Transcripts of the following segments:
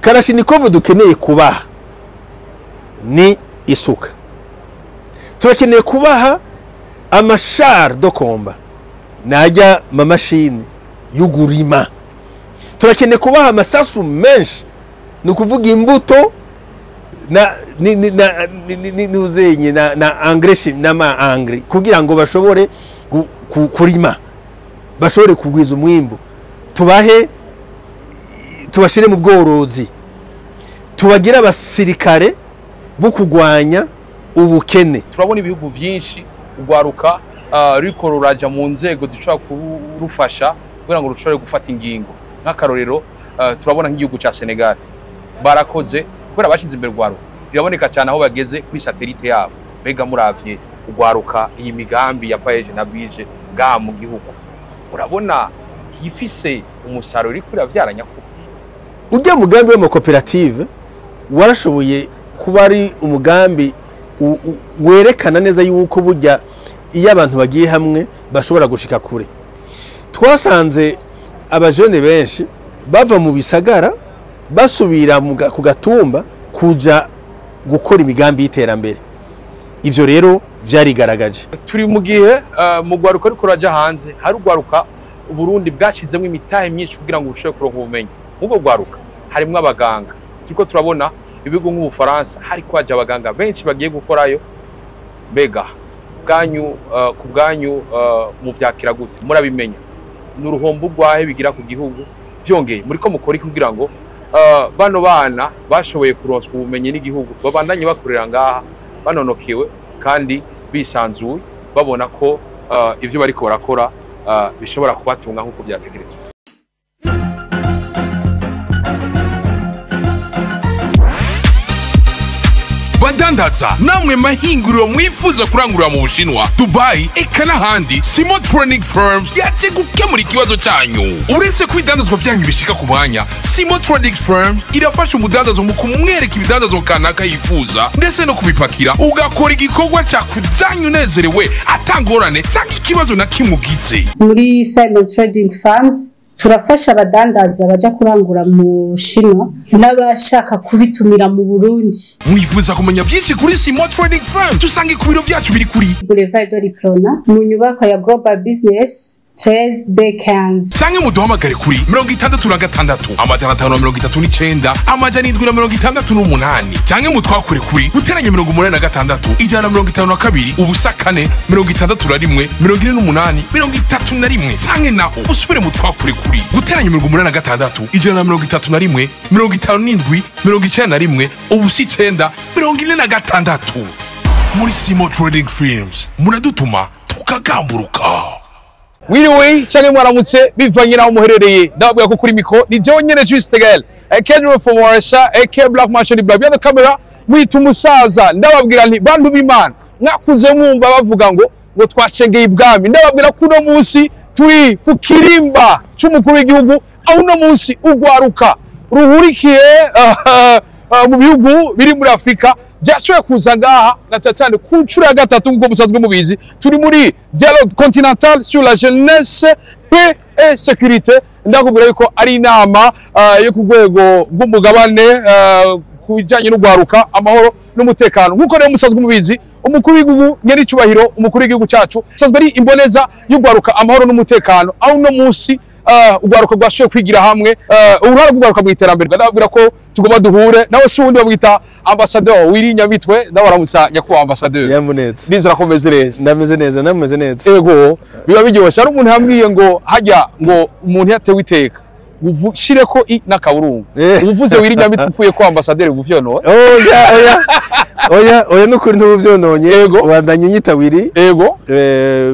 Kalashnikov dukeneye kubaha ni isuka, turakeneye kubaha ama chars de combat najya mamashini y'ugurima, turakeneye kubaha amasasu menshi, ni ukuvuga imbuto na ni ni na ni nuzenye na engrais n'ama engrais kugira ngo bashobore kurima, bashobore kugwiza umwimbu, tubahe tubashire mu bworozi, tubagira abasirikare bo kugwanya ubukene. Turabona ibihugu vyinshi ugwaruka ruriko ruraja mu nzego zishobora kurufasha kugira ngo rushobore gufata ingingo. Nk'akarorero turabona nk'igihugu ca Senegal barakoze kubera bashize imbere ugwaruka, biraboneka cyane aho bageze kuri satellite yabo. Mbega muravye ugwaruka iyi migambi ya PAEEJ na BIJE ngaha mu gihugu, urabona ifise umusaruro uri kuravyara nyakuri? Ujya mugambi w'amakoperative warashoboye kuba ari umugambi werekana neza yuko burya iyo abantu bagiye hamwe bashobora gushika kure. Twasanze abajene benshi bava mu bisagara basubira ku gatumba kuja gukora imigambi y'iterambere. Ivyo rero vyarigaragaje. Turi mu gihe mu gwaruka ariko raja hanze hari ugwaruka Burundi bwashizemo imitahe myinshi kugira ngo bushobore kuronka ubumenyi. Ubwo gwaruka harimwo abaganga, turiko turabona ibigo nk'Ubufaransa hari kwaje abaganga benshi bagiye gukorayo. Mbega bwanyu ku bwanyu muvyakira gute? Murabimenya n'uruhombo rwahe bigira ku gihugu? Vyongeye muriko mukora iki kugira ngo bano bana bashoboye kuronswa ubumenyi n'igihugu babandanye bakorera ngaha banonokewe kandi bisanzuye, babona ko ivyo bariko barakora bishobora kubatunga nk'uko vyategerezwa? Badandaza namwe mahinguriro mwifuza kurangurira mu Bushinwa, Dubai eka n'ahandi, Simo Trading Firms yaje gukemura ikibazo cyanyu. Uretse ko ibidandazwa vyanyu bishika ku mwanya, Simo Trading Firms irafasha umudandazo mu kumwereka ibidandazwa kanaka yifuza ndetse no kubipakira, ugakora igikorwa cakuzanye unezerewe atangorane cyangwa ikibazo na kimwe ugize. Muri Simon Trading Farms turafasha abadandaza baja kurangura mu Bushinwa n'abashaka kubitumira mu Burundi. Mwifuza kumenya byinshi kuri Simo Trading Firm? Dusange ku biro vyacu biri kuri Boulevard de l'Iprona mu nyubako ya Global Business 13 B15, canke muduhamagare kuri 66 539 768, canke mutwakure kuri guteranya 86 152 0 4 61 48 31, canke naho usubire mutwakure kuri guteranya 86 131 57 91 0 9 46. Muri Simo Trading Firms muradutuma tukagamburuka. Mwiriwe canke mwaramutse bivanye naho muherereye, ndababwira ko kuri micro ni jewe nyene Juste Gaël, Kendra from Warsaw, AK Black Marshal Black behind the camera mwita umusaza. Ndababwira nti bantu b'Imana mwakuze mwumva bavuga ngo twashengeye ibwami, ndababwira ko uno munsi turi ku kirimba c'umukuru w'igihugu, aho uno munsi ugwaruka ruhurikiye mu bihugu biri muri Afrika byashoboye kuza ngaha na cyane cyane ku nshuro ya gatatu. Nk'uko musanzwe mubizi, turi muri dialogue continental sur la jeunesse, paix et sécurité. Ndakubwira yuko ari inama yo ku rwego rw'umugabane ku bijyanye n'ugwaruka, amahoro n'umutekano. Nk'uko rero musanzwe mubizi, umukuru w'igihugu nyir'icyubahiro, umukuru w'igihugu cyacu asanzwe ari imboneza y'ugwaruka, amahoro n'umutekano, aho uno munsi ugwaruka rwashoboye kwigira hamwe uruhare rw'ugwaruka mu iterambere. Ndababwira ko tugomba duhure nawe, si uwundi, bamwita ambassadeur Willy Nyamitwe. Ndabaramutsa nyakubahwa ambassadeur. Yamunetse. Nizera ko meze neza. Ndameze neza, nameze neza. Ego, biba biryoshye. Hari umuntu yambwiye ngo hajya ngo umuntu yatewe iteka ushireko i n'akaburungu, uvuze Willy Nyamitwe ukuye ko ambassadeur uvyonona. Oya oya oya oya, nukuri ntuvyononye. Ubandanye unyita Willy.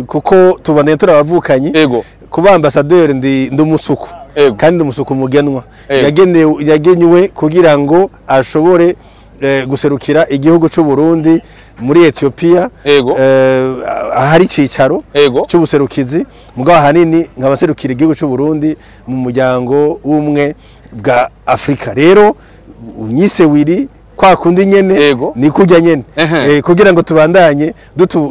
Kuko tubandanye turabavukanye. Kuba ambassadeur ndi umusuku. Kandi ndi umusuku mugenwa. Yagenewe kugira ngo ashobore guserukira igihugu c'u Burundi muri Ethiopia, ahari icicaro c'ubuserukizi, mugabo ahanini nkabaserukira igihugu c'u Burundi mu muryango w'ubumwe bwa Afrika. Rero unyise Willy kwa kundi nyene, ni kurya nyene, kugira ngo tubandanye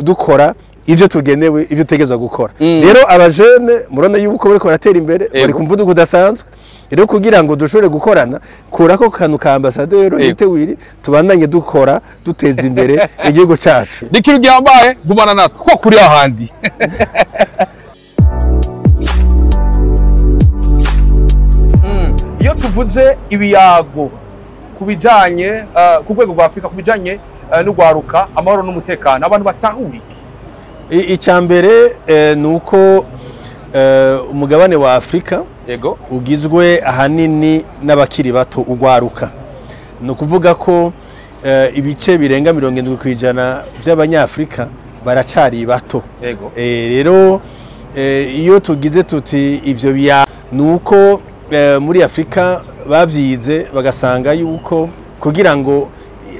dukora ivyo tugenewe, ivyo utegerezwa gukora. Rero abajene murabona yuko bariko baratera imbere, bari ku muvuduko udasanzwe. Rero kugira ngo dushobore gukorana, kurako kantu ka ambassadeur yite Willy, tubandanye dukora duteza imbere igihugu cacu. Ni ikintu gihambaye, gumana natwe kuko kuri ahandi. Iyo tuvuze ibiyago kubijanye ku rwego rwa Afrika, kubijanye n'ugwaruka, amahoro n'umutekano, abantu batahura iki? Icya mbere ni uko umugabane wa Afrika yego ugizwe ahanini n'abakiri bato, ugwaruka. Ni ukuvuga ko ibice birenga 70% by'abanyafrika baracari bato. Yego. Rero iyo tugize tuti ivyo biya, ni uko muri Afrika bavyize bagasanga yuko kugira ngo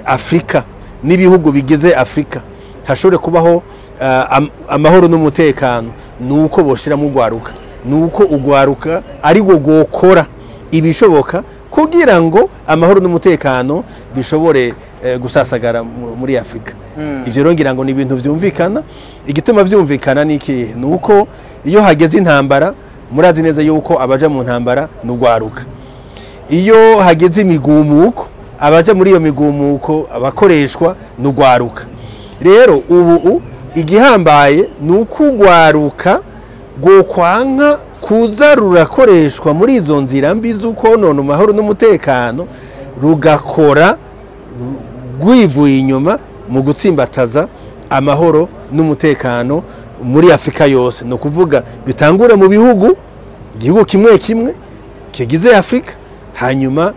Afrika n'ibihugu bigize Afrika hashobore kubaho amahoro n'umutekano, nuko boshira mu gwaruka, nuko ugwaruka ari go gokora ibishoboka kugira ngo amahoro n'umutekano bishobore gusasagara muri Afrika. Ivyo rero ngira ngo ni ibintu vyumvikana. Igituma vyumvikana ni iki? Nuko iyo hageze intambara, murazi neza yuko abaja mu ntambara n'ugwaruka. Iyo hageze imigumuko, abaja muri iyo migumuko abakoreshwa n'ugwaruka. Rero ubu igihambaye nuko ugwaruka gokwanka kuza rurakoreshwa muri izo nzira mbi z'ukonona amahoro n'umutekano, rugakora rwivuye inyuma mu gutsimbataza amahoro n'umutekano muri Afrika yose. No kuvuga bitangure mu bihugu, igihugu kimwe kimwe kigize Afrika, hanyuma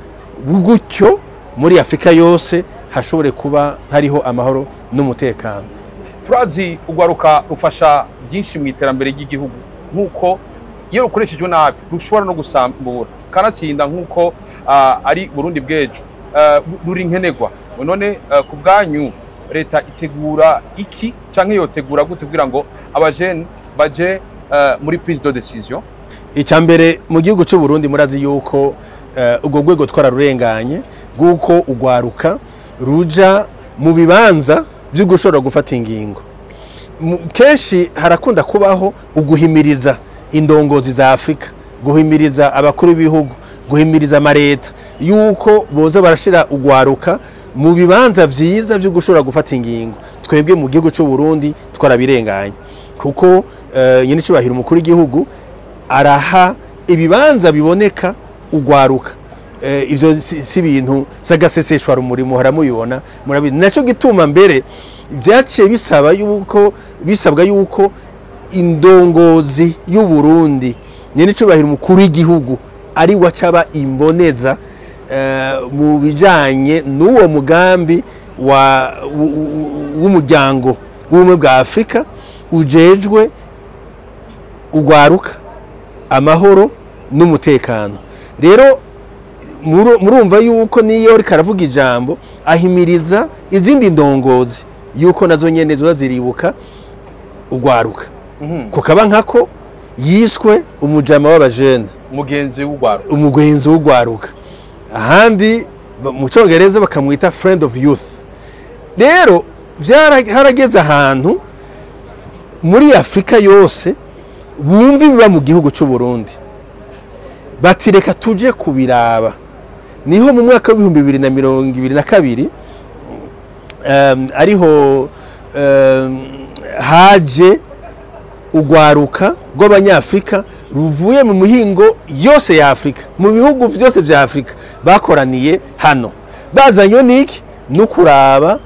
gutyo muri Afrika yose hashobore kuba hariho amahoro n'umutekano. Turazi ugwaruka rufasha byinshi mu iterambere ry'igihugu, nkuko iyo rukoreshejwe nabi rushobora no gusambura kanatsinda, nkuko ari Burundi bw'ejo ruri nkenegwa. None ku bwanyu leta itegura iki canke yotegura gute kugira ngo abajene baje muri prise de décision? Icya mbere, mu gihugu cy'u Burundi murazi yuko ubwo rwego twararurenganye bw'uko ugwaruka ruja mu bibanza byo gushobora gufata ingingo. Kenshi harakunda kubaho uguhimiriza indongozi za Afrika, guhimiriza abakuru b'ibihugu, guhimiriza amareta yuko boza barashira ugwaruka mu bibanza vyiza byo gushobora gufata ingingo. Twebwe mu gihugu cy'u Burundi twarabirenganye, kuko nyene cyubahiro umukuru w'igihugu araha ibibanza biboneka ugwaruka. Ivyo si ibintu zagaseseshwa rumuri, muhora mubibona, murabizi. Naco gituma mbere byaciye bisaba yuko bisabwa yuko indongozi y'u Burundi nyene cyubahiro umukuru w'igihugu ari wacaba imboneza mu bijanye n'uwo mugambi w'umuryango w'ubumwe bwa Afrika ujejwe ugwaruka, amahoro n'umutekano. Rero murumva yuko niyo ariko aravuga ijambo ahimiriza izindi ndongozi yuko nazo nyene zoza ziribuka ugwaruka. Kukaba nkako yiswe umujama w'abajene, umugenzi w'ugwaruka, umugenzi w'ugwaruka. Ahandi mu Congereza bakamwita friend of youth. Rero harageze ahantu muri Afrika yose bumva ibiba mu gihugu cy'u Burundi, bati reka tuje kubiraba. Niho mu mwaka w'ibihumbi bibiri na mirongo ibiri na kabiri ariho haje ugwaruka rw'abanyafrika ruvuye mu mihingo yose ya Afrika, mu bihugu byose vya Afrika, bakoraniye hano bazanywe niki? No kuraba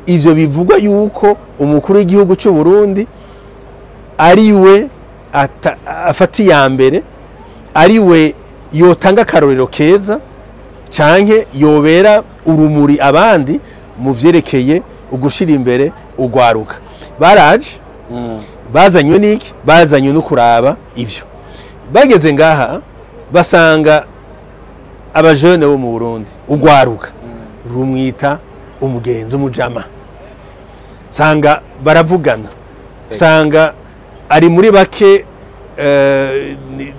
ivyo bivugwa yuko umukuru w'igihugu cy'u Burundi ari we afata iya mbere, ari we yotanga akarorero keza canke yobera urumuri abandi mu vyerekeye ugushira imbere ugwaruka. Baraje bazanywe niki? Bazanywe no kuraba ivyo. Bageze ngaha basanga abajene bo mu Burundi ugwaruka rumwita umugenzi, umujama. Sanga baravugana, sanga ari muri bake,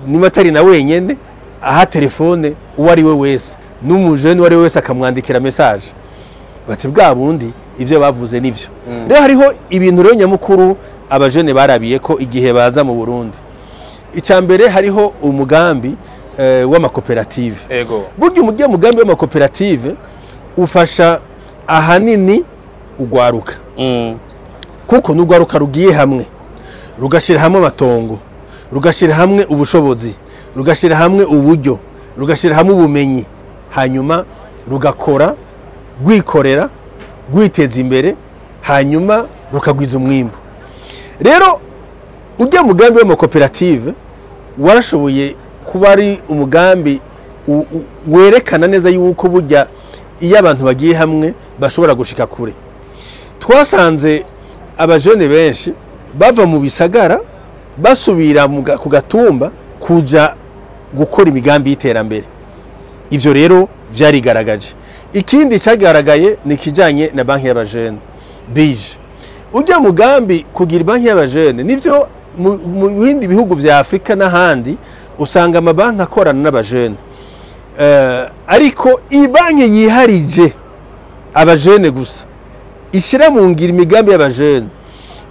niba atari na wenyene aha telefone uwo ari we wese n'umujene uwo ari we wese akamwandikira message, bati bwa bundi ivyo bavuze nivyo. Rero hariho ibintu rero nyamukuru abajene barabiye ko igihe baza mu Burundi. Icya mbere, hariho umugambi w'amakoperative. Ego. Burya umujya mugambi w'amakoperative ufasha ahanini ugwaruka. Kuko n'ugwaruka rugiye hamwe rugashira hamwe amatongo, rugashira hamwe ubushobozi, rugashira hamwe uburyo, rugashira hamwe ubumenyi, hanyuma rugakora rwikorera rwiteza imbere, hanyuma rukagwiza umwimbu. Rero ujya mugambi w'amakoperative warashoboye kuba ari umugambi werekana neza yuko burya iyo abantu bagiye hamwe bashobora gushika kure. Twasanze abajene benshi bava mu bisagara basubira ku gatumba kuja gukora imigambi y'iterambere. Ivyo rero vyarigaragaje. Ikindi cyagaragaye ni kijanye na banki y'abajene BIJE. Ujya mugambi kugira banki y'abajene nivyo mu bindi bihugu vya Afrika n'ahandi usanga amabanki akorana n'abajene. Ariko ibanki yiharije abajene gusa ishira mu ngira imigambi y'abajene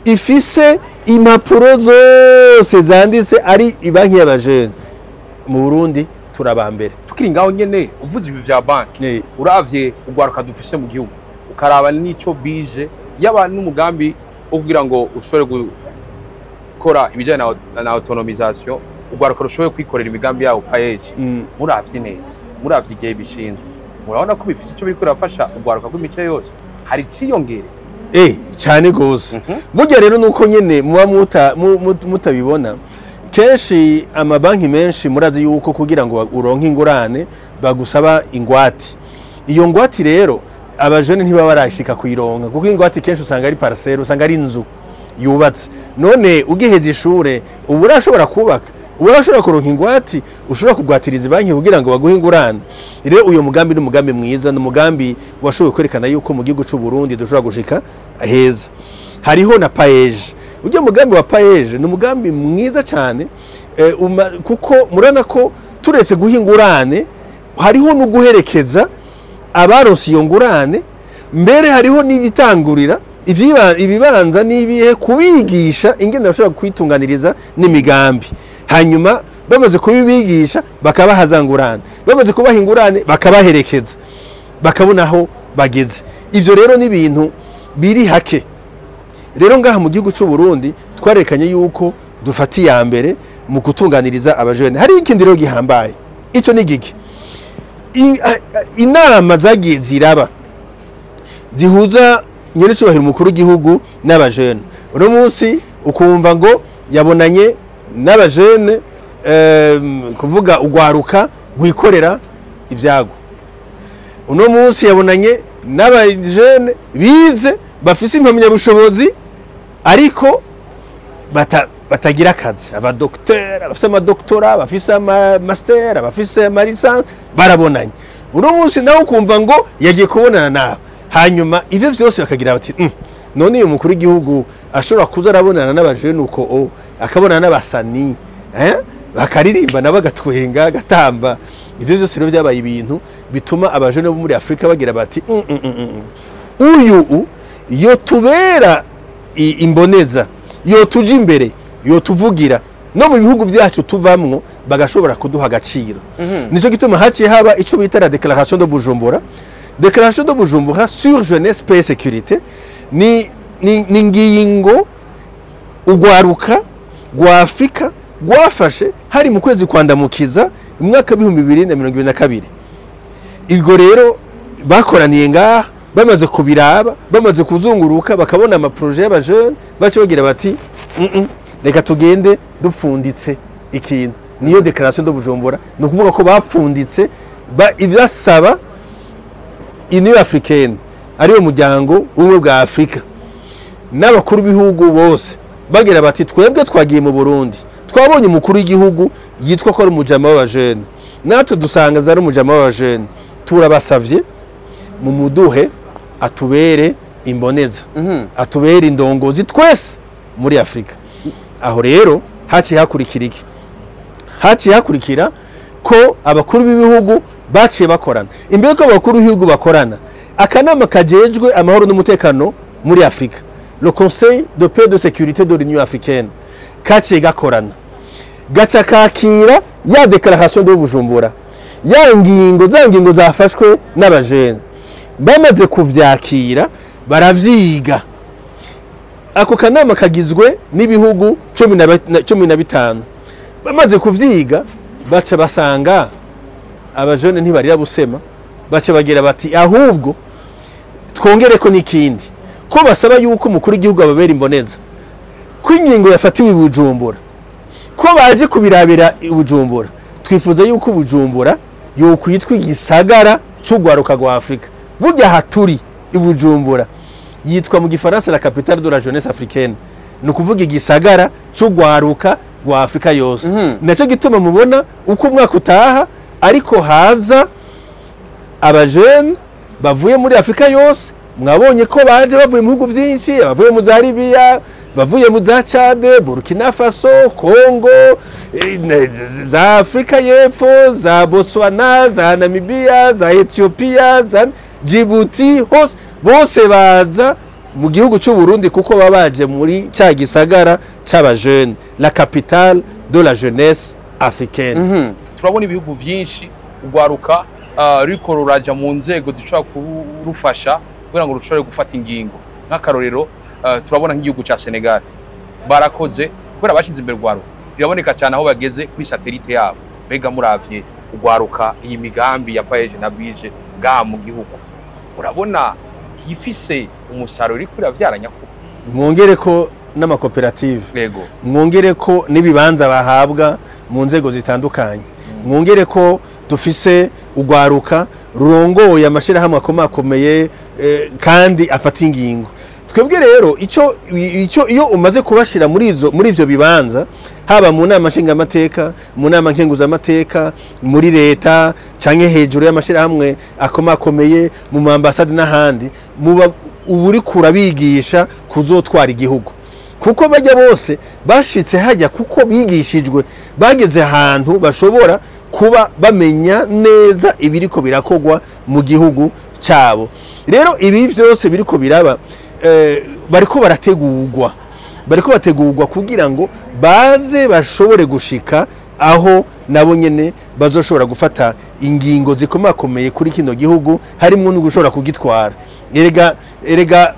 ifise impapuro zose zanditse ari ibanki y'abajene. Mu Burundi turabambere. Tukiri ngaho nyene uvuze ibi vya banki, uravye ugwaruka dufise mu gihugu ukaraba nico bije yaba n'umugambi wo kugira ngo ushobore gukora ibijanye na autonomisation, ugwaruka rushoboye kwikorera imigambi yawo PAEEJ. Muravye neza, muravye igihe bishinzwe, murabona ko bifise ico biriko birafasha ugwaruka rw'imice yose, hari iciyongere cyane gose. Burya rero nuko nyene muba mutabibona kenshi amabanki menshi murazi yuko kugira ngo uronke ingurane bagusaba ingwati. Iyo ngwati rero abajene ntibaba barashika kuyironka, kuko ingwati kenshi usanga ari parcelle, usanga ari inzu yubatse. None ugiheza ishure ubu urashobora kubaka, urashobora kuronka ingwati, ushobora kugwatiriza banki kugira ngo baguhe ingurane. Rero uyo mugambi ni umugambi mwiza, ni umugambi washoboye kwerekana yuko mu gihugu c'u Burundi dushobora gushika heza. Hariho na PAEEJ. Ujya mugambi wa PAEEJ ni umugambi mwiza cyane, kuko murana ko turetse guha ingurane hariho no guherekeza abaronse iyo ngurane, mbere hariho n'ibitangurira ibibanza n'ibihe kubigisha ingene bashobora kwitunganiriza n'imigambi. Hanyuma bamaze kubibigisha bakabaha za ngurane, bamaze kubaha ingurane bakabaherekeza bakabona aho bageze. Ivyo rero ni ibintu biri hake. Rero ngaha mu gihugu c'u Burundi twarekanye yuko dufata iya mbere mu gutunganiriza abajene. Hari ikindi rero gihambaye, ico ni giki? Inama zagiye ziraba zihuza nyerecubahiro umukuru w'igihugu n'abajene. Uno munsi ukumva ngo yabonanye n'abajene, kuvuga ugwaruka gwikorera ibyago. Uno munsi yabonanye n'abajene bize bafise impamyabushobozi ariko batagira akazi, abadokiteri bafise amadoktora, bafise ama master, bafise ama licence, barabonanye. Uno munsi nawe ukumva ngo yagiye kubonana nawe. Hanyuma ivyo vyose bakagira bati none uyu mukuru w'igihugu ashobora kuza arabonana n'abajene uko akabonana n'abasani, bakaririmba nabo bagatwenga agatamba. Ivyo vyose rero byabaye ibintu bituma abajene bo muri Afrika bagira bati uyu yo tubera imboneza, yo tuja imbere, yo tuvugira no mu bihugu byacu tuvamwo bagashobora kuduha agaciro. Nico gituma haciye haba ico bita la déclaration de Bujumbura. Déclaration de Bujumbura sur jeunesse, paix et sécurité ni ngingo ugwaruka gwa Afrika gwafashe hari mu kwezi kwandamukiza mu mwaka 2022. Igo rero bakoraniye ngaha bamaze kubiraba, bamaze kuzunguruka bakabona ama projet y'abajene, bace bagira bati reka tugende dupfunditse ikintu. Niyo déclaration de Bujumbura, ni ukuvuga ko bapfunditse ivyasaba Union Africaine ariyo muryango w'ubumwe bwa Afrika n'abakuru b'ibihugu bose bagira bati twebwe twagiye mu Burundi twabonye umukuru w'igihugu yitwa ko ari umujama w'abajene, natwe dusanga ari umujama w'abajene, turabasavye mu muduhe atubere imboneza, atubere indongozi twese muri Afrika. Aho rero haciye hakurikira iki? Haciye hakurikira ko abakuru b'ibihugu baciye bakorana. Imbere ko abakuru b'ibihugu bakorana, akanama kajejwe amahoro n'umutekano muri Afrika, le Conseil de paix de sécurité de l'Union africaine, kaciye gakorana. Gaca kakira ya déclaration de Bujumbura, ya ngingo, za ngingo zafashwe n'abajene. Bamaze kuvyakira, baravyiga. Ako kanama kagizwe n'ibihugu 15. Bamaze kuvyiga, baca basanga abajene ntibarira busema, baca bagira bati ahubwo twongereko n'ikindi, ko basaba yuko umukuru w'igihugu ababera imboneza, ko ingingo yafatiwe i Bujumbura, ko baje kubirabira i Bujumbura, twifuza yuko Bujumbura yokwitwa igisagara c'urwaruka rwa Afrika. Burya haturi i Bujumbura yitwa mu gifaransa la capitale de la jeunesse africaine, ni ukuvuga igisagara c'urwaruka rwa Afrika yose. Nacyo gituma mubona uko umwaka utaha ariko haza abajene bavuye muri Afrika yose. Mwabonye ko baje bavuye mu bihugu byinshi, bavuye mu za Libya, bavuye mu za Chad, Burkina Faso, Congo, za Afrika y'Epfo, za Botswana, za Namibia, za Ethiopia, za Djibouti, hose bose baza mu gihugu cy'u Burundi, kuko baba baje muri cya gisagara c'abajene, la capitale de la jeunesse africaine. Turabona ibihugu vyinshi urwaruka ruriko ruraja mu nzego zishobora kurufasha kugira ngo rushobore gufata ingingo. Nk'akarorero, turabona nk'igihugu ca Senegal barakoze kubera bashize imbere urwaruka, biraboneka cyane aho bageze kuri satellite yabo. Mbega muravye urwaruka, iyi migambi ya PAEEJ na BIJE ngaha mu gihugu, urabona ifise umusaruro uri kuravyara nyakuri? Mwongere ko n'amakoperative, Yego. mwongere ko n'ibibanza bahabwa mu nzego zitandukanye, mwongere ko dufise urwaruka rurongoye amashirahamwe akomakomeye, kandi afata ingingo. Twebwe rero icyo iyo umaze kubashira muri ivyo bibanza, haba mu nama nshingamateka, mu nama nkenguzamateka, muri leta canke hejuru y'amashirahamwe akomakomeye, mu mambasade n'ahandi, muba uburi kurabigisha kuzotwara igihugu. Kuko bajya bose bashitse hajya kuko bigishijwe, bageze ahantu bashobora kuba bamenya neza ibiriko birakogwa mu gihugu cyabo. Rero ibi vyose biriko biraba, bariko barategurwa, bariko bategurwa kugira ngo baze bashobore gushika aho nabo nyene bazoshobora gufata ingingo zikomakomeye kuri kino gihugu, harimo no gushobora kugitwara. Erega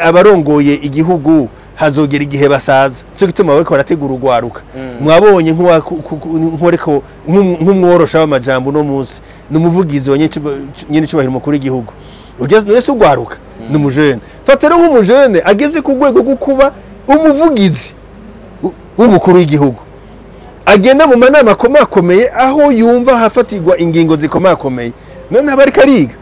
abarongoye igihugu hazogera igihe basaza, cyo gituma bariko barategura urwaruka. Mwabonye nk'uwariko nk'umworosha w'amajambo no munsi n'umuvugizi wa nyene cyubahiro mukuru w'igihugu, ugeze none se urwaruka ni umujene. Fata rero nk'umujene ageze ku rwego rwo kuba umuvugizi w'umukuru w'igihugu, agenda mu manama akomakomeye aho yumva hafatirwa ingingo zikomakomeye, none aba ariko ariga.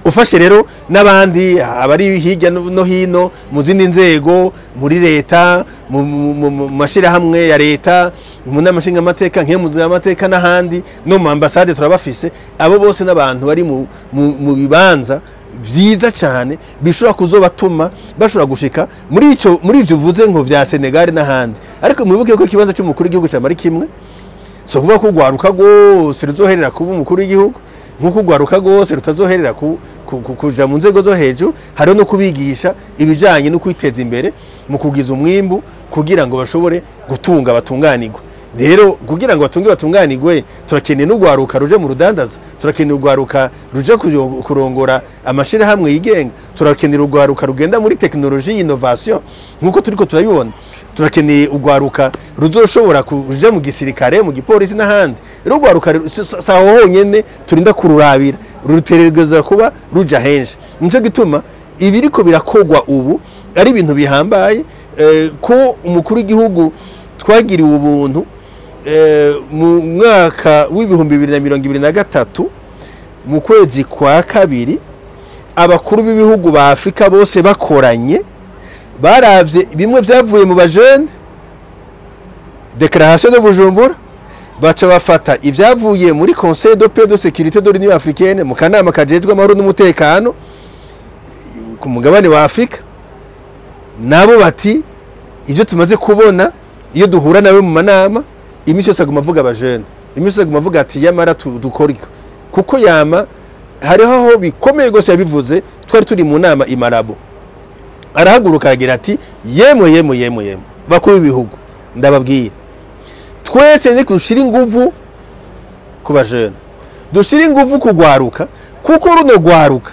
Ufashe rero n'abandi abari hirya no hino mu zindi nzego, muri leta, mu mashirahamwe ya leta, mu nama nshingamateka, nkemuzamateka n'ahandi, no mu ambasade turabafise. Abo bose n'abantu bari mu bibanza vyiza cyane bishobora kuzobatuma bashobora gushika muri ico, muri ivyo uvuze ngo vya Senegal n'ahandi. Ariko mwibuke ko ikibanza cy'umukuru w'igihugu camara kimwe, so kuvuga ko urwaruka rwose ruzoherera kuba umukuru w'igihugu, nkuko urwaruka rwose rutazoherera kuja mu nzego zo hejuru, hariho no kubigisha ibijanye no kwiteza imbere mu kugiza umwimbu kugira ngo bashobore gutunga batunganirwe. Rero kugira ngo batunge batunganirwe, turakeneye n'urwaruka ruje mu rudandaza, turakeneye urwaruka ruje kurongora amashirahamwe yigenga, turakeneye urwaruka rugenda muri technologie innovation nkuko turiko turabibona, turakeneye urwaruka ruzoshobora kuja mu gisirikare, mu gipolisi n'ahandi. Rero urwaruka saho honyene turinda kururabira, ruterereza kuba ruja henshi. Nico gituma ibiriko birakogwa ubu ari ibintu bihambaye, ko umukuru w'igihugu twagiriwe ubuntu mu mwaka w'2023 mu kwezi kwa kabiri, abakuru b'ibihugu ba Afrika bose bakoranye baravye bimwe vyavuye mu bajene, déclaration de Bujumbura, baca bafata ivyavuye muri Conseil de paix de sécurité de l'Union africaine, mu kanama kajejwe amahoro n'umutekano ku mugabane wa Afrika, nabo bati ivyo tumaze kubona iyo duhura nawe mu manama, imisi yose aguma avuga abajene, imisi yose aguma avuga ati yamara dukora iki, kuko yama hariho aho bikomeye gose yabivuze. Twari turi mu nama i Malabo, arahaguruka agira ati yemwe yemwe yemwe yemwe bakuru b'ibihugu, ndababwiye Twese ni dushira inguvu ku bajene, dushira inguvu kugwaruka, kuko runo gwaruka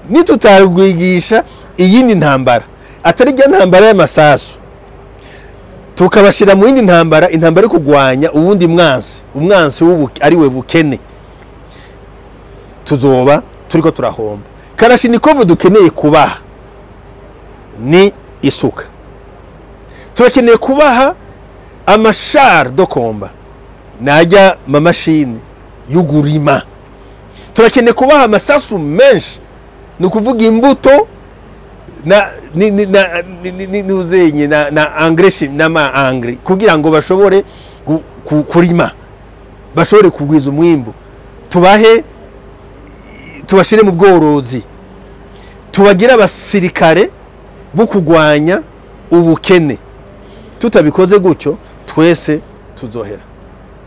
nitutarwigisha iyindi ntambara atari rya ntambara y'amasasu, tukabashira mu yindi ntambara, intambara yo kugwanya uwundi mwansi, umwansi ari we bukene, tuzoba turiko turahomba. Kalashnikov dukeneye kubaha ni isuka, turakeneye kubaha amashar do komba najya mamashini y'ugurima, turakeneye kubaha amasasu menshi, ni ukuvuga imbuto na ni ni na ni nuzenye na engrais n'ama engrais, kugira ngo bashobore kurima, bashobore kugwiza umwimbu, tubahe, tubashire mu bworozi, tubagira abasirikare bo kugwanya ubukene. Tutabikoze gutyo twese tuzohera,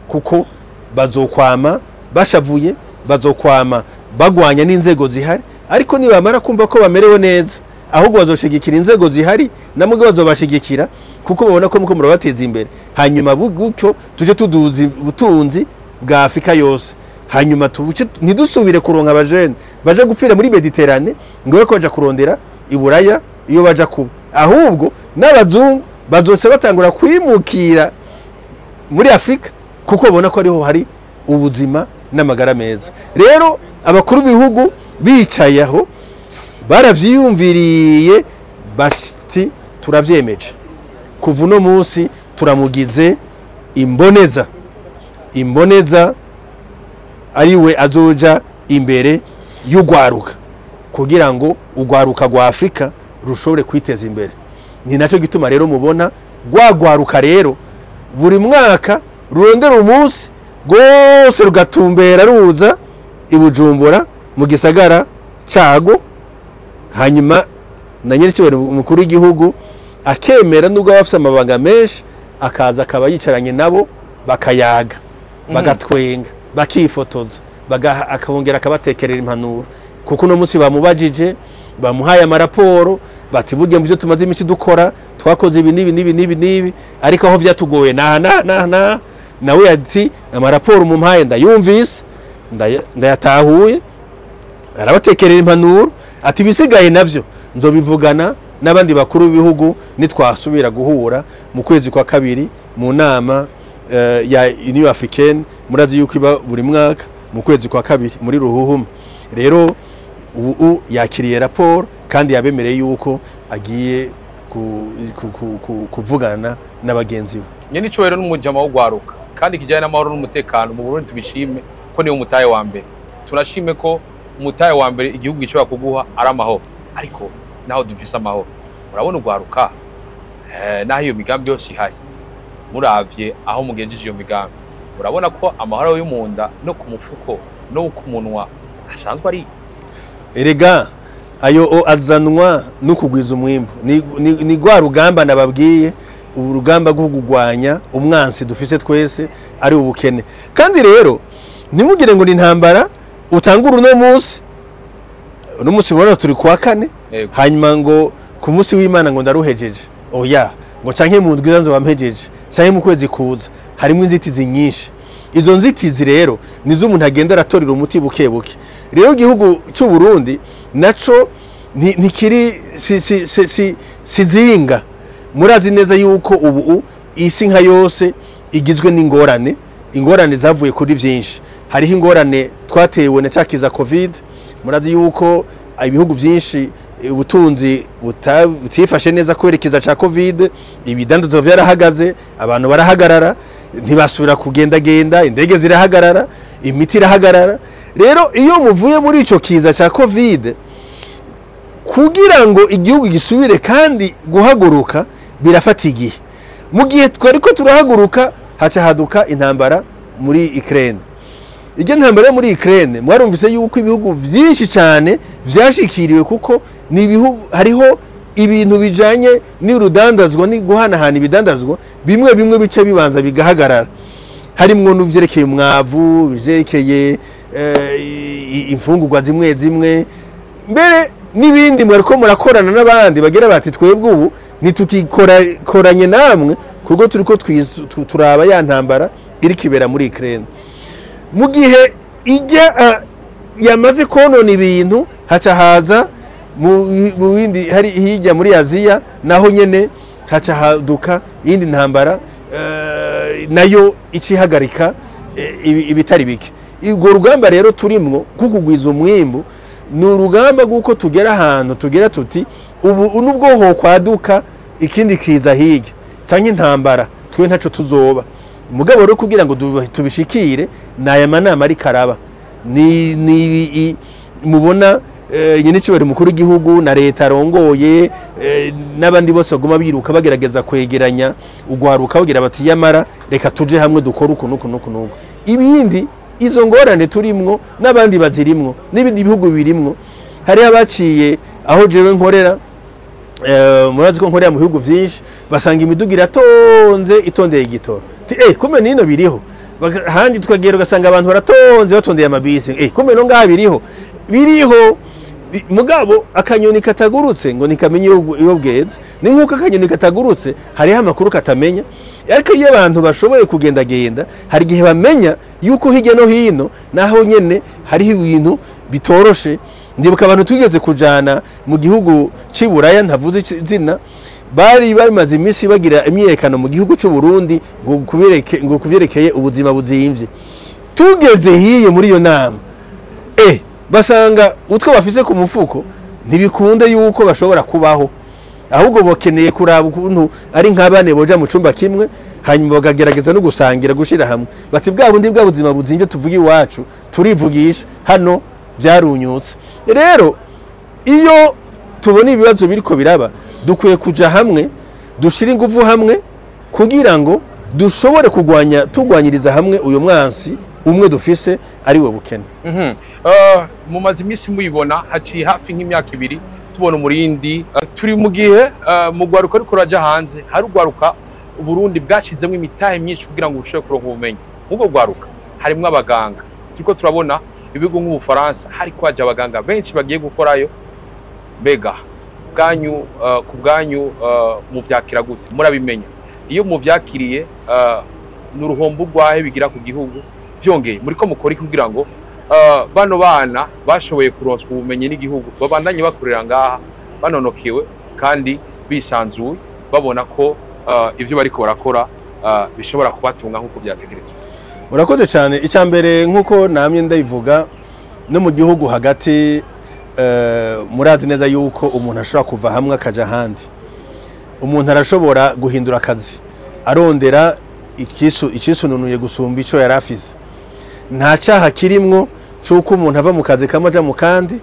kuko bazokwama bashavuye, bazokwama bagwanya n'inzego zihari. Ariko nibamara kumva ko bamerewe neza, ahubwo bazoshigikira inzego zihari, namwe bazobashigikira kuko babona ko muko murabateza imbere. Hanyuma gutyo tuje tuduza ubutunzi bwa Afrika yose, hanyuma tubuce ntidusubire kuronka abajene baje gupfira muri Mediterane ngo bako baja kurondera iburaya iyo baja kuba, ahubwo n'abazungu bazoca batangura kwimukira muri Afrika kuko babona ko ariho hari ubuzima n'amagara meza. Rero abakuru b'ibihugu bicaye aho baravyiyumviriye bati turavyemeje, kuva uno munsi turamugize imboneza, imboneza ariwe azoja imbere y'ugwaruka, kugira ngo ugwaruka rwa Afrika rushobore kwiteza imbere. Ni naco gituma rero mubona gwagwaruka rero buri mwaka rurondera umunsi gose rugatumbera ruza ibujumbura mu gisagara cago, hanyuma na nyiricyo umukuru w'igihugu akemera nubwo abafite amabanga menshi, akaza akaba yicaranye nabo bakayaga, bagatwenga, bakifotoza, akabongera akabatekerera impanuro, kuko uno munsi bamubajije, bamuhaye amaraporo, bati burya mu byo tumaze iminsi dukora twakoze ibi n'ibi n'ibi n'ibi n'ibi, ariko aho vyatugoye na na na na, nawe ati amaraporo mumpaye ndayumvise, ndayatahuye, arabatekerera impanuro, ati bisigaye navyo nzobivugana n'abandi bakuru b'ibihugu nitwasubira guhura mu kwezi kwa kabiri mu nama ya Union Africaine. Murazi yuko iba buri mwaka mu kwezi kwa kabiri muri Ruhuhuma. Rero ubu yakiriye raporo kandi yabemereye yuko agiye kuvugana n'abagenzi be. Nyene ico rero n'umujama wo gwaruka kandi kijanye n'amahoro n'umutekano mu Burundi, tubishime ko niyo mutaye wa mbere. Turashime ko umutaye wa mbere igihugu gishobora kuguha ari amahoro, ariko naho dufise amahoro murabona ugwaruka naho iyo migambi yose ihari, muravye aho mugenjeje iyo migambi murabona ko amahoro yo munda no ku mufuko no ku munwa asanzwe ari. Erega ayo azanwa no kugwiza umwimbu, ni gwa rugamba nababwiye, urugamba rwo kugwanya umwansi dufise twese ari ubukene. Kandi rero ntimugire ngo ni intambara utangura uno munsi, uno munsi ubona turi kuwa kane, hanyuma ngo ku munsi w'Imana ngo ndaruhejeje, oya, ngo canke mu ndwi nzo bampejeje, canke mu kwezi kuza. Harimo inzitizi nyinshi. Izo nzitizi rero nizo umuntu agenda aratorera umuti buke buke. Rero igihugu cy'u Burundi naco ntikiri si zinga. Murazi neza yuko ubu isi nka yose igizwe n'ingorane, ingorane zavuye kuri byinshi. Hariho ingorane twatewe na cakiza Covid. Murazi yuko ibihugu byinshi ubutunzi butifashe neza kwerekeza ca Covid, ibidandazwa byarahagaze, abantu barahagarara, ntibasubira kugendagenda, indege zirahagarara, imiti irahagarara. Rero iyo muvuye muri ico kiza ca Covid, kugira ngo igihugu gisubire kandi guhaguruka birafata igihe. Mu gihe twariko turahaguruka haca haduka intambara muri Ukraine. Iryo ntambara muri Ukraine mwarumvise yuko ibihugu byinshi cyane vyashikiriwe, kuko ni ibihugu hariho ibintu bijanye n'urudandazwa ni guhanahana ibidandazwa bimwe bimwe bice bibanza bigahagarara, harimwo n'uvyerekeye umwavu, bivyerekeye imfungurwa zimwe zimwe, mbere n'ibindi mwariko murakorana n'abandi bagira bati twebwe ubu Ntitukikoranye namwe kuko turiko turaba ya ntambara iri kibera muri Ukraine. Mu gihe ijya yamaze konona ibintu, haca haza mu bindi hari hirya muri Aziya, naho nyene haca haduka iyindi ntambara nayo icihagarika ibitari bike. Urwo rugamba rero turimwo kukugwiza umwimbu ni urugamba rw'uko tugera ahantu tugera tuti ubu nubwo ho kwaduka ikindi kiza hirya canke intambara, twe ntaco tuzoba. Mugabo rero kugira ngo tubishikire naya manama ari karaba ni mubona nyenicubahiro mukuru w'igihugu na leta arongoye n'abandi bose baguma biruka bagerageza kwegeranya ugwaruka bagira bati yamara reka tuje hamwe dukore uku nuku nuku nuku. Ibindi izo ngorane turimwo n'abandi bazirimwo n'ibindi bihugu birimwo. Hari abaciye aho jewe nkorera, murazi ko nkorera mu bihugu vyinshi, basanga imiduga iratonze itondeye igitoro. Kumbe nino biriho. Handi tukagera ugasanga abantu baratonze batondeye amabisi. Kumbe no ngaha biriho. Biriho mugabo akanyoni katagurutse ngo nikamenye iyo bweze. Ni nkuko akanyoni katagurutse hariho amakuru katamenya. Ariko iyo abantu bashoboye kugendagenda hari igihe bamenya yuko hirya no hino naho nyene hariho ibintu bitoroshe. Ndibuka abantu twigeze kujana mu gihugu c'iburaya, ntavuze izina, bari bamaze iminsi bagira imyiyerekano mu gihugu c'u Burundi ngo kuvyerekeye ubuzima buzimvye. Tugeze hiye muri iyo nama basanga utwo bafise ku mufuko ntibikunda yuko bashobora kubaho, ahubwo bakeneye kuraba ukuntu ari nk'abane boja mu cumba kimwe hanyuma bakagerageza no gusangira gushira hamwe. Bati bwa bundi bwa buzima buzimvye tuvuga iwacu turivugisha hano byarunyutse. Rero iyo tubona ibibazo biriko biraba dukwiye kuja hamwe dushira ingufu hamwe kugira ngo dushobore kugwanya tugwanyiriza hamwe uyo mwansi umwe dufise ari we bukene. Mumaze iminsi muyibona haciye hafi nk'imyaka ibiri tubona umurindi turi mu gihe mu gwaruka ariko raja hanze hari ugwaruka Burundi bwashizemo imitahe myinshi kugira ngo bushobore kuronka ubumenyi. Ubwo gwaruka harimwo abaganga, turiko turabona ibigo nk'Ubufaransa hari kwaje abaganga benshi bagiye gukorayo. Mbega bwanyu ku bwanyu muvyakira gute? Murabimenya iyo muvyakiriye n'uruhombo rwahe bigira ku gihugu? Vyongeye muriko mukora iki kugira ngo bano bana bashoboye kuronswa ubumenyi n'igihugu babandanye bakorera ngaha banonokewe kandi bisanzuye babona ko ivyo bariko barakora bishobora kubatunga nk'uko vyategerezwa? Murakoze cyane. Icya mbere nk'uko namye ndabivuga no mu gihugu hagati, murazi neza yuko umuntu ashobora kuva hamwe akaja ahandi. Umuntu arashobora guhindura akazi arondera ikisununuye gusumba ico yari afise. Nta cyaha kirimwo cy'uko umuntu ava mu kazi kamwe aja mu kandi,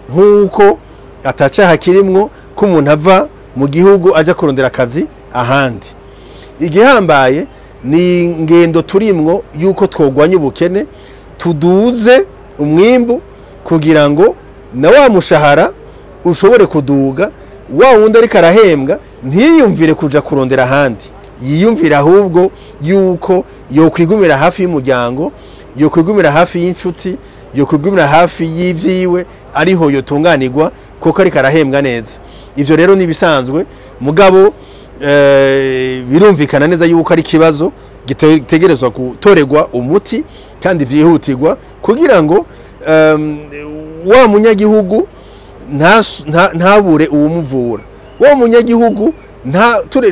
nk'uko atacyaha kirimwo ko umuntu ava mu gihugu aja kurondera akazi ahandi. Igihambaye ni ingendo turimwo yuko twogwanya ubukene, tuduze umwimbu kugira ngo na wa mushahara ushobore kuduga, wa wundi ariko arahembwa ntiyiyumvire kuja kurondera ahandi, yiyumvira ahubwo yuko yokwigumira hafi y'umuryango, yokwigumira hafi y'inshuti, yokwigumira hafi y'ivyiwe ariho yotunganirwa kuko ariko arahembwa neza. Ivyo rero ni bisanzwe, mugabo birumvikana neza yuko ari ikibazo gitegerezwa gutorerwa umuti kandi vyihutirwa kugira ngo wa munyagihugu ntabure uwumuvura, wa munyagihugu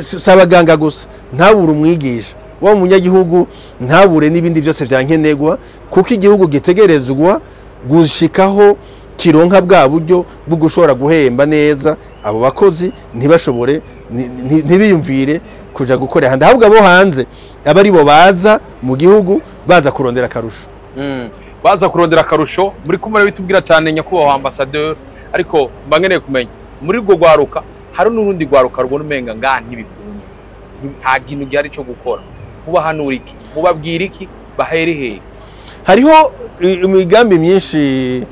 sabaganga gusa ntabure umwigisha, wa munyagihugu ntabure n'ibindi byose vyankenerwa, kuko igihugu gitegerezwa gushikaho kironka bwa buryo bwo gushobora guhemba neza abo bakozi, ntibashobore ntibiyumvire kuja gukora ahandi, ahubwo abo hanze aba ari bo baza mu gihugu baza kurondera akarusho. Baza kurondera akarusho. Muri kumwe bitubwira cyane nyakubahwa ambassadeur, ariko mba nkeneye kumenya muri rwo gwaruka hari n'urundi gwaruka rubona umenga ngaha ntibikunda, nta kintu gihari cyo gukora. Mubahanura iki? Mubabwira iki? Bahere hehe? Hariho imigambi myinshi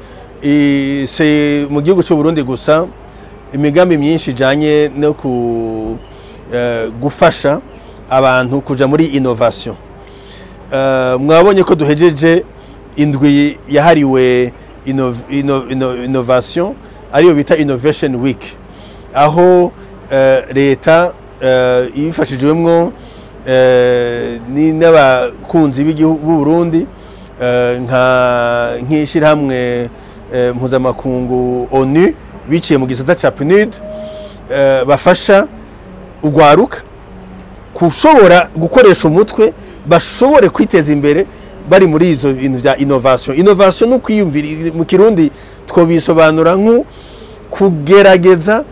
se mu gihugu cy'u Burundi gusa, imigambi myinshi ijanye no gufasha abantu kuja muri innovation. Mwabonye ko duhejeje indwi yahariwe innovation, ariyo bita Innovation Week, aho leta ibifashijwemwo n'abakunzi b'igihugu b'u Burundi, nka nk'ishirahamwe mpuzamakungu ONU biciye mu gisata ca PNUD, bafasha ugwaruka kushobora gukoresha umutwe, bashobore kwiteza imbere bari muri izo bintu vya innovation. Innovation no kwiyumvira, mu Kirundi twobisobanura nko kugerageza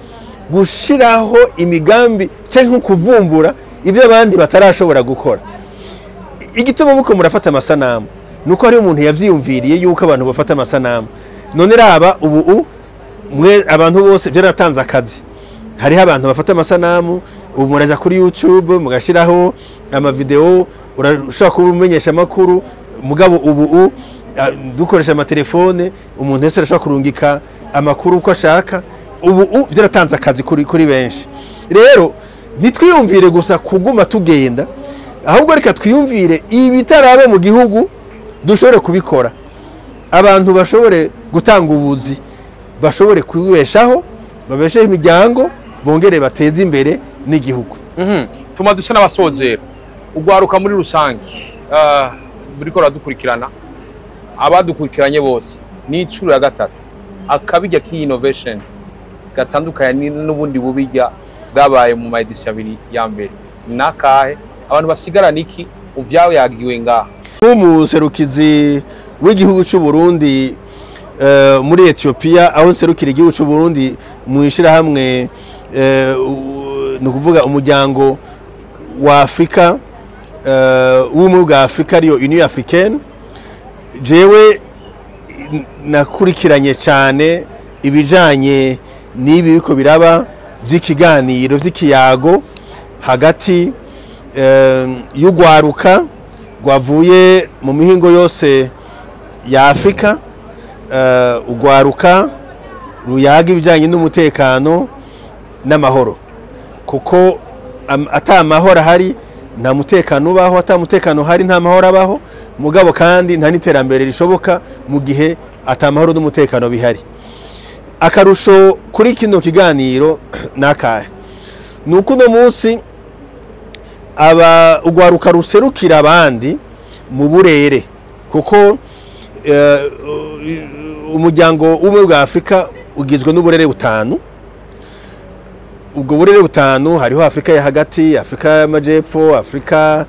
gushiraho imigambi canke nko kuvumbura ivyo abandi batarashobora gukora. Igituma muko murafata amasanamu nuko hari umuntu yavyiyumviriye yuko abantu bafata amasanamu. None raba ubu mwe abantu bose byaratanze akazi, hariho abantu bafata amasanamu, ubu muraja kuri YouTube mugashiraho amavideo, urashobora kuba umenyesha amakuru. Mugabo ubu dukoresha amatelefone, umuntu wese arashobora kurungika amakuru uko ashaka. Ubu byaratanze akazi kuri benshi. Rero ntitwiyumvire gusa kuguma tugenda, ahubwo reka twiyumvire ibitaraba mu gihugu dushobore kubikora, abantu bashobore gutanga ubuzi, bashobore kwibeshaho, babesheho imiryango, bongere bateze imbere n'igihugu. Tuma dusa n'abasozera ugwaruka muri rusange, buriko radukurikirana, abadukurikiranye bose ni incuro ya gatatu akabijya ki innovation gatandukanye n'ubundi bubijya bwabaye mu ma edition abiri ya mbere nakahe abantu basigarana iki uvyawe yagiwe ngaha? Nk'umuserukizi w'igihugu cy'u Burundi muri Ethiopia, aho nserukira igihugu cy'u Burundi mu ishirahamwe, ni ukuvuga umuryango wa Afrika, w'ubumwe bwa Afrika, ariyo Union Africaine, jewe nakurikiranye cyane ibijanye n'ibi biko biraba by'ikiganiro by'ikiyago hagati y'ugwaruka rwavuye mu mihingo yose ya Afrika, ugwaruka ruyaga ibijanye n'umutekano n'amahoro, kuko ata amahoro ahari nta mutekano ubaho, ata mutekano hari nta mahoro abaho, mugabo kandi nta n'iterambere rishoboka mu gihe ata mahoro n'umutekano bihari. Akarusho kuri kino kiganiro nakahe? Nuko uno munsi aba ugwaruka ruserukira abandi mu burere, kuko umuryango w'ubumwe bwa Afrika ugizwe n'uburere butanu. Ubwo burere butanu hariho Afrika ya hagati, Afrika y'amajepfo, Afrika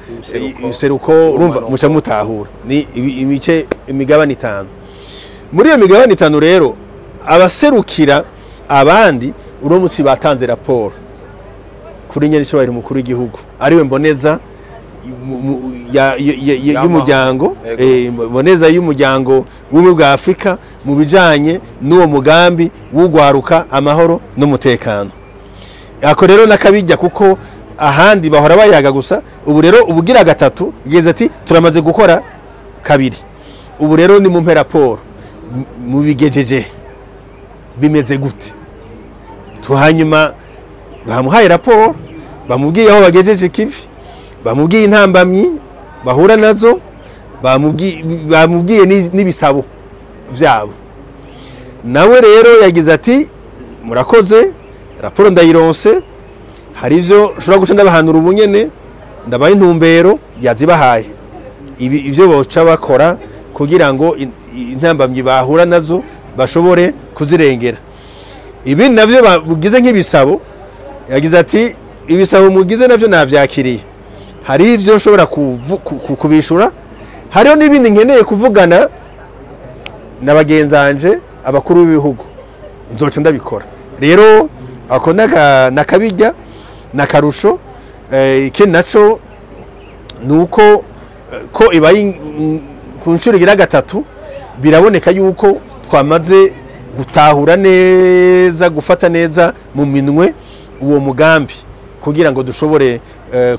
iseruko, urumva muca mutahura ni imice imigabane itanu. Muri iyo migabane itanu rero abaserukira abandi uno munsi batanze raporo kuri nyenicubahiro mukuru w'igihugu, ariwe mboneza y'umuryango, mboneza y'umuryango w'ubumwe bwa Afrika mu bijanye n'uwo mugambi w'ugwaruka amahoro n'umutekano. Ako rero nakabijya, kuko ahandi bahora bayaga gusa, ubu rero ubugira gatatu igeze ati turamaze gukora kabiri, ubu rero ni mu raporo mubigejeje bimeze gute. Tuhanyuma bamuhaye raporo, bamubwiye aho bagejeje kivi, bamubwiye intambamyi bahura nazo, bamubwiye n'ibisabo vyabo. Nawe rero yagize ati murakoze, raporo ndayironse, hari ivyo nshobora guca ndabahanura ubunyene, ndabaye intumbero yazibahaye, ivyo boca bakora kugira ngo intambamyi bahura nazo bashobore kuzirengera. Ibi navyo bagize nk'ibisabo, yagize ati ibisabo mugize navyo navyakiriye, hari ivyo nshobora kubishura, hariho n'ibindi nkeneye kuvugana na bagenzanje abakuru b'ibihugu, nzoca ndabikora. Rero ako nakabijya nakarusho. Ikindi naco nuko ko ibaye ku nshuro igira gatatu, biraboneka yuko twamaze gutahura neza, gufata neza mu minwe uwo mugambi kugira ngo dushobore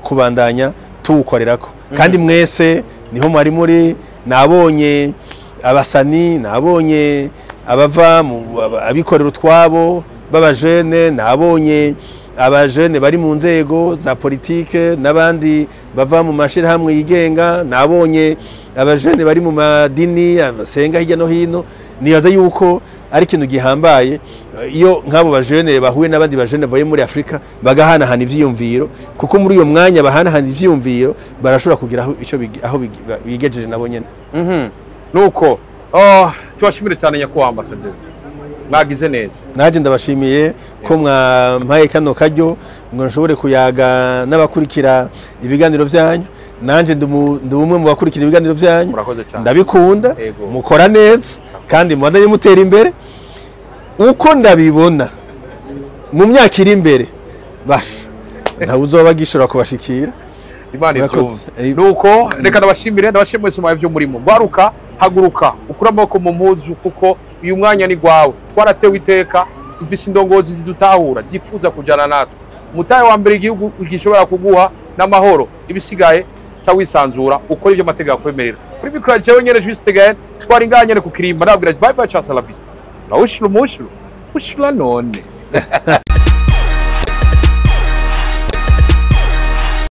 kubandanya tuwukorerako. Kandi mwese niho mwari muri, nabonye abasani, nabonye abava abikorera utwabo b'abajene, nabonye abajene bari mu nzego za politike n'abandi bava mu mashirahamwe yigenga, nabonye abajene bari mu madini abasenga hirya no hino. Nibaza yuko ari ikintu gihambaye iyo nk'abo bajene bahuye n'abandi bajene bavuye muri Afurika bagahanahana ivyiyumviro, kuko muri uyo mwanya bahanahana ivyiyumviro barashobora kugira aho ico aho bigejeje nabo nyene. Nuko tubashimire cyane, nyakubahwa ambasaderi, mwagize neza. Naje ndabashimiye ko mwampaye kano karyo ngo nshobore kuyaga n'abakurikira ibiganiro byanyu. Nanje ndi umwe mu bakurikira ibiganiro byanyu. Murakoze cyane. Ndabikunda. Mukora neza kandi mubandanye mutera imbere. Uko ndabibona, mu myaka iri imbere basha ntawe uzoba agishobora kubashikira. Imana Murakoze. ivyumve. Nuko reka ndabashimire mwese mwaye vyo murimo. Gwaruka, haguruka, ukure amaboko mu mpuzu, kuko uyu mwanya ni gwawe. Twaratewe iteka, dufise indongozi zidutahura, zifuza kujana natwe. Umutahe wa mbere igihugu gishobora kuguha n'amahoro, ibisigaye ca wisanzura ukora ibyo amategeko akwemerera. Kuri mikoro jewe nyene Juste Gaël, twari ngaha nyene ku Kirimba, ndababwira bye bye, ciao, la vista. Nawushira umushiro ushira none.